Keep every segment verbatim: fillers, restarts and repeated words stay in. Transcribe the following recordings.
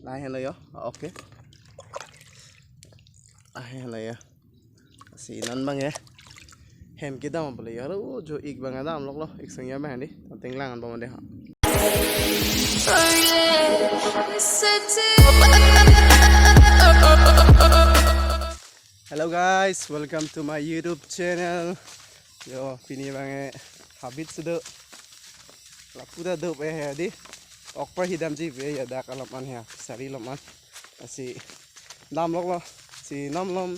Lahelo yo. Okay. Lahelo yo. Si non abang ke hem kedam pulo yo. Aro jo ik abang damloklo. Ik song ya abang di. Tangte langdun bom dei ha. Hello guys, welcome to my YouTube channel. Yo, pini abang ke habit sudo. Lapu ta do pe he di. Ok apor hi damji pe ya dak alom an he. Sari alom an. Lasi damloklo. Si non malom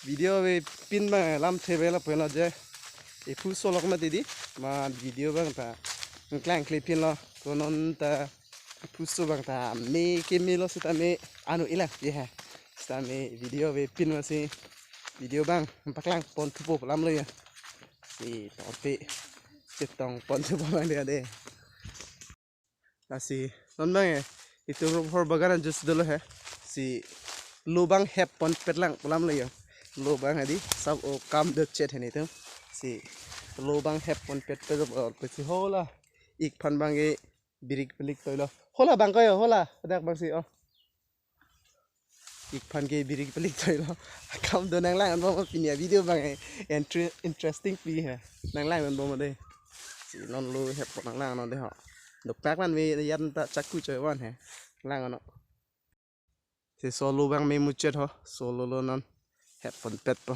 video avepin abang lamthe avelo pen lo je. Ephu solok mati di. Ma video abang ta klangkle pinlo. Ko non ta ephu so abang ta me kemelo seta me anu ila ye he. Seta me video avepin masi video abang paklang pon thupo pu alam lo ya. Si tote chetong pon thupo abang dei dei. Lasi non abang ke itum rubber bagan an just dolo he. Si lo abang hep ponpet lang pu alam lo ya. Lo abang he di sab o kam do chet he nelitum. Si lo abang hep ponpetpet lo pe si hola. Ik aphan abang ke birik pelik toilo. Hola abang ko yo, hola. Dak abang si oh. Ik aphan ke birik pelik toilo. Akam do nang langdun bom pini avideo abang ke inter-, interesting pi he. Nang langdun bom dei. Si non lo hep pon nang langdun dei ho. Dokpak man me yan ta chaku choi van he. Langdun. Si solo abang me muchot ho. Solo lo non. Hep ponpet po.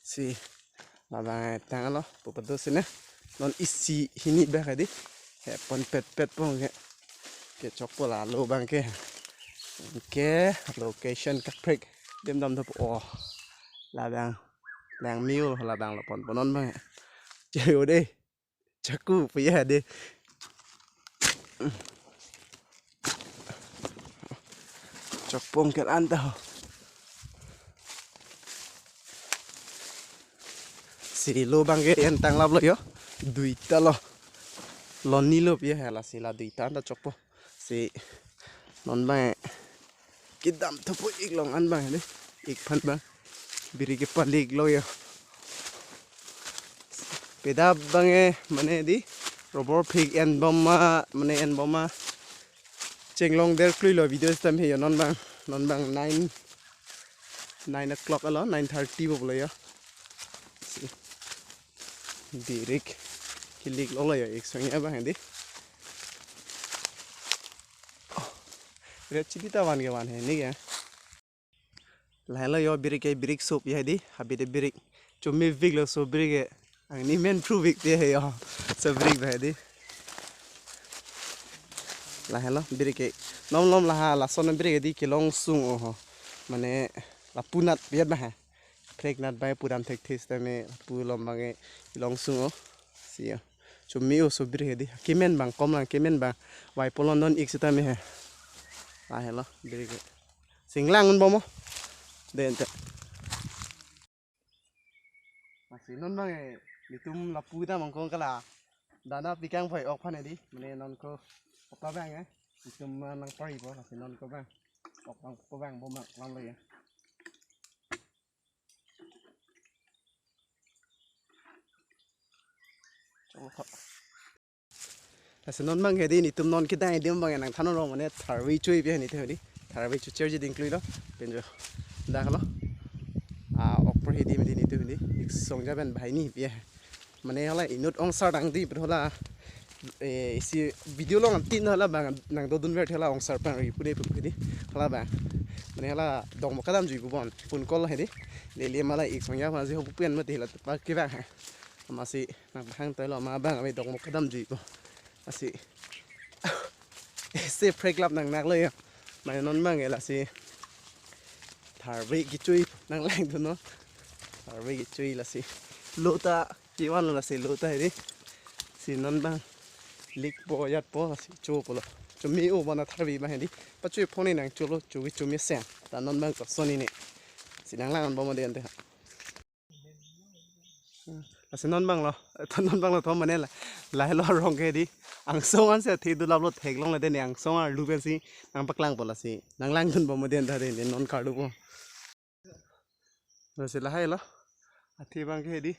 Si labang tanglo, pu pado sine. Non isi hini bak di. Hep ponpetpet po ke. Kechokpo la lo abang ke. Ke location kaprek. Dem dam thupo. Oh. Labang. Lang miul labang lo ponpo non abang. Cheyo dei. Chaku puya dei. Chokpong ke anta ho. Si lo abang ke en tanglaplo yo. Duita lo. Loni lo puya he lasi la duita anta chokpo. Si non abang kedam thupo ik along an abang dei. Ik aphan abang. Birik ke palik lo yo. Peda abang ke mane di rubber phik en bom ma mane en bom ma. Chenglong der klui lo video stam he yo non abang. Non abang nine, nine o'clock alo, nine thirty bom lo yo. Birik kelik lo lo yo ik song ya abang dei. Red chili ta van ke van he ni ke. Lahelo yo birik ke birik sop ya dei. Habit birik. Chumi vik lo so birik ke. Angni men pru vik te he yo. So birik ba dei. Lahelo birik ke. Nom nom laha lason birik ke di kelong sung o ho. Mane lapu nat biat ba ha. Prek nat bai pudam thek thes tame lapu lom abang ke kelong sung o. Si yo. Chumi o so birik ke di. Kemen abang kom lang kemen abang. Vai polon don ik seta me he. Lahelo birik ke. Sing langdun bom o. Den te. Lasi non abang ke, nelitum lapu ta mangkong kala. Dana pikang phai ok aphan dei, mane non ko apa abang ke. Nelitum nang pari po, lasi non ko abang. Ok abang ko abang bom lang lo ya. Coba kok. Lasi non abang ke di nelitum non kedang adim abang nangthan rong mane tharve chui pi nelitum di. Tharve chui cherji ding klui lo. Penjo. Dak lo. Ah, ok apor hi di mane nelitum di. Ik song ja pen bahai ni pi. Mane hala inut ongsar dang di pen hala. Eh, isi video along tin hala abang nang dodun ver hala ongsar pang ri pu dei pu di. Hala abang. Mane hala dong mo kadam jui pu bon. Pun kol he di. Lele mala ik song ja phan si ho pu pen mati hala pa ke abang. Masi nang bahang toilo ma abang ame dong mo kadam jui pu. Lasi. Ese prek lap nang nak lo ya. Mai non abang ya lasi. Tharve kechui nang langdun non. Tharve kechui lasi. Lo ta kevan lo lasi lo ta he di. Si non abang. Lik po yat po lasi cho pulo. Chumi o bona tharve abang he di. Pachui phone nang cholo chu chumi seng. Ta non abang ko soni ne. Si nang langdun bom dei ante. Lasi non abang lo, non abang lo thom mane la, lahelo rong ke di. Angsong an si athe dulap lo theklong le dei ne angsong arlu pen si nang paklang po lasi. Nang langdun bom dei anta dei ne non karlu po. Lasi lahelo. Athe abang ke di.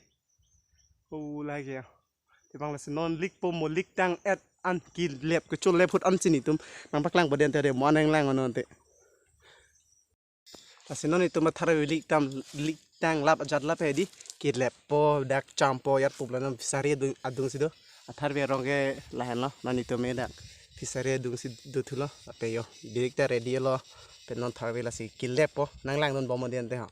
Oh, lake ya. Athe abang lasi non likpo mo, liktang-et an kelep, kecholep ahut an si netum nangpaklangpo den te, mo nanglang ono te. Lasi non itum atharve liktam, liktang lap ajat lap he di. Keleppo, dak champo, yar pup la non fishery adung, adung si do. Atharve arong ke lahenlo, non itum me dak fishery adung si dothulo, lapen yo, birik ta ready lo, pen non tharve lasi keleppo, nanglangdunbom mo den te ho.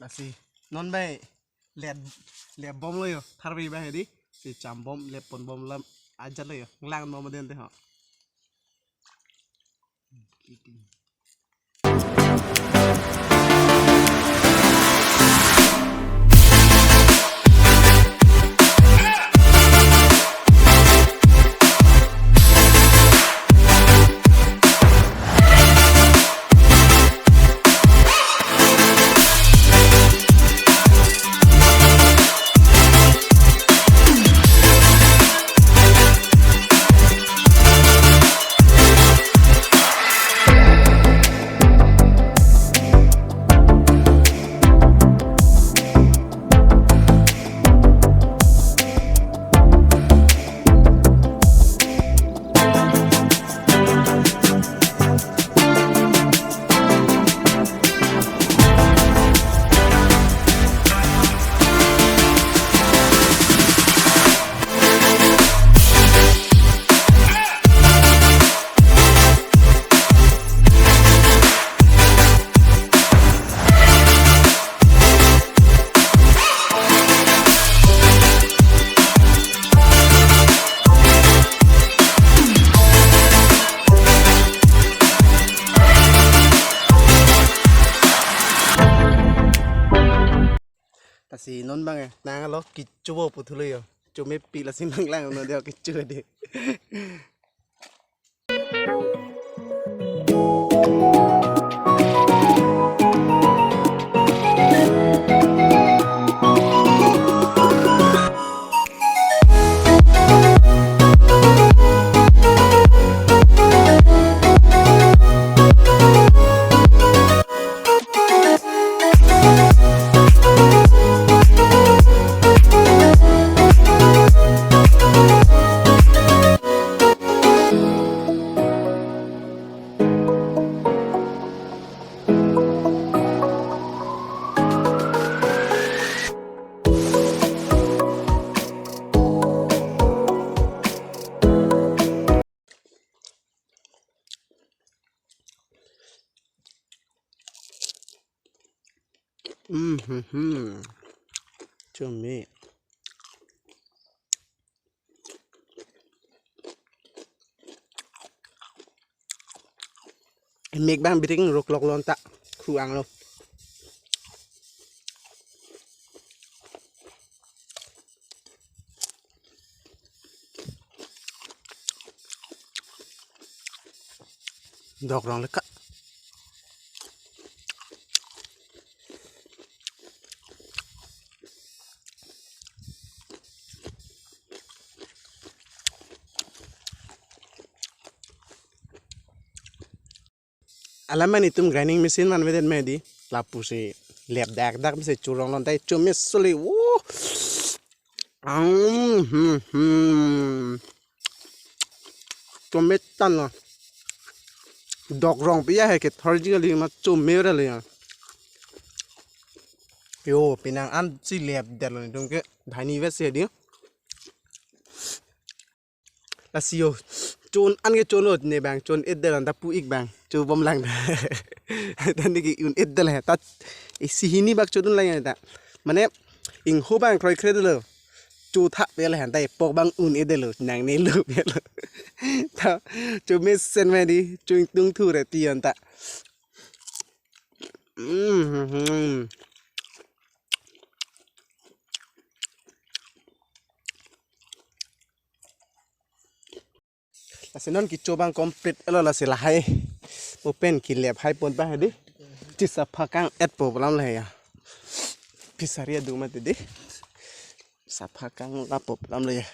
Lasi non bai lep, lepbomlo yo, tharve bai he di. Si chambom, lepponbom lam ajat lo yo. Nglangdunbom den te ho. Lasi non abang eh, nanglo kechopo puthulo yo. Chomepik lasi nanglang non dia kecho de. Hmm, hmm, hmm. Chome. Mek abang birik ruklok lonta kruang lo. Dok rong leka. Alam mane itum grinding machine man vedet me di, lapusi lep dak dak mesi churong lon tai chome soli. Wo. Ang, hmm, hmm. Chome tan lo. Dok rong piya he ke thor jing kali ma chome ora le ya. Yo, penang an si lep det lo netum ke dhani vet si di. Lasi yo, chon an ke chon lo ne bang, chon-et det lo ta pu ik bang, chobom lang ta. Ta ne ke un-et det lo he, ta isi hini bak chodun lang ta. Mane, ingho bang kroikre det lo. Chotha vel he ta epok bang un-et det lo, nangne lo vel lo. Ta, chomesen me di, cho ingtung thu re ti an ta. Mm, hmm, hmm. Lasi non kecho bang complete lo lasi lahai. Open kelep hai pon bang di. Chisa phakang-etpo pu alam lahai ya. Fishery adung mati di. Sapha kang lapop lam lo ya.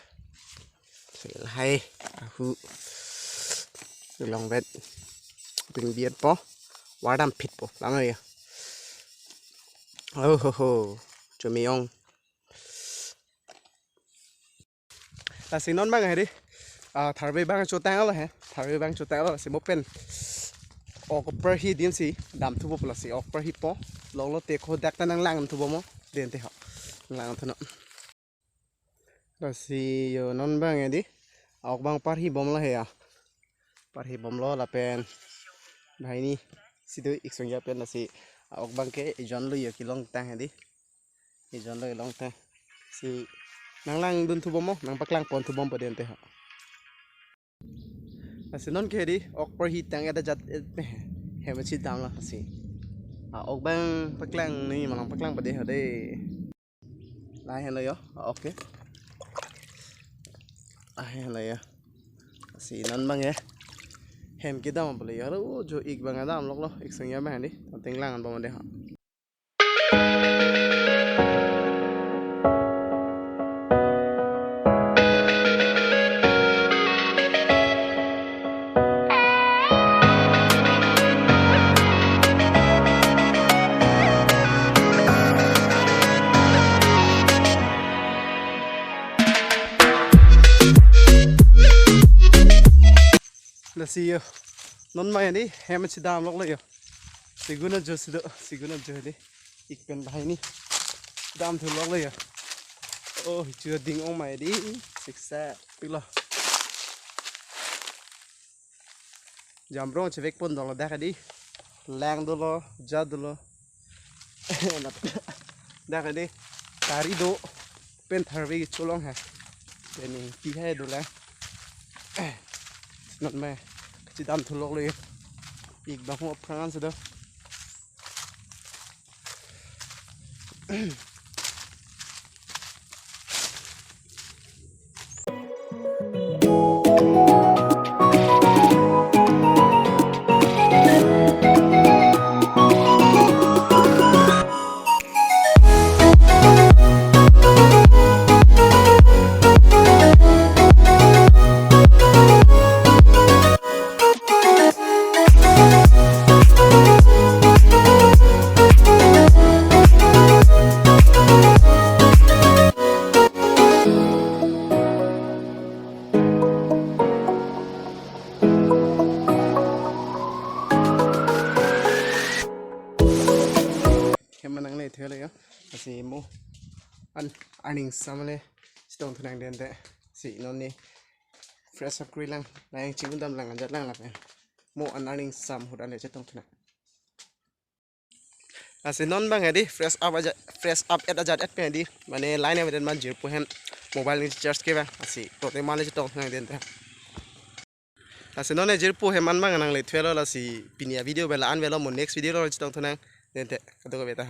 Lahai ahu longvet ping biat po. Wardam phit po lam lo ya. Oh ho ho. Chomiyong. Lasi non bang hedi. Ah, tharve bang chotang lo he. Tharve bang chotang lo si mo pen. Ok parhi din si dam thupo lasi ok parhi po. Long lo te ko dak ta nanglang thupo mo. Den te ho. Nanglang thuno. Lasi yo non bang hedi. Ok bang parhi bom lo he ya. Parhi bom lo lapen. Banghini si do ik sungja pen lasi. Ok bang ke ejon lo yo kelong tang hedi. Ejon lo kelong tang. Si nanglang dun thupo mo, nangpaklang pon thupo po den te ho. Lasi non ke hedi, ok parhi tang et ajat et pe. Hem si dam lo si. Ah, ok bang paklang ni malang paklang pade ho de. Lahai henlo yo, ah, ok. Lahai henlo yo. Si non bang ya. Hem kedam po le yo, aro jo ik bang adam lok lo, ik sungja bang hedi. Tangte lang bom de ho. Lasi yo. Non mai ni hem si dam lok lo yo. Siguna jo si do, siguna jo di. Ik pen banghini. Dam thu lok lo yo. Oh, hichu ding ong mai di. Siksa. Pilo. Jamrong chevek pon dolo dak di. Lang dolo, ja dolo. Dak di. Tari do. Pen tharve cholong ha. Pen pi hai do lang. Non mai. Si dam thu lok lo yo. Ik bang ho prangan si do. Hem nang le thelo yo. Lasi mo an aning sam le chetong thunang den te. Si non ni fresh up kri lang, lang chingdam lang ajat lang lapen. Mo an aning sam hut an le chetong thunang. Lasi non bang hedi fresh up ajat, fresh up et ajat et pen hedi. Mane line aveden man jirpo hem mobile ni charge ke bang. Lasi tote man le chetong thunang den te. Lasi non e jirpo hem man bang nang le thelo lasi pini a video bela an velo mo next video lo chetong thunang den te. Kado ko beta.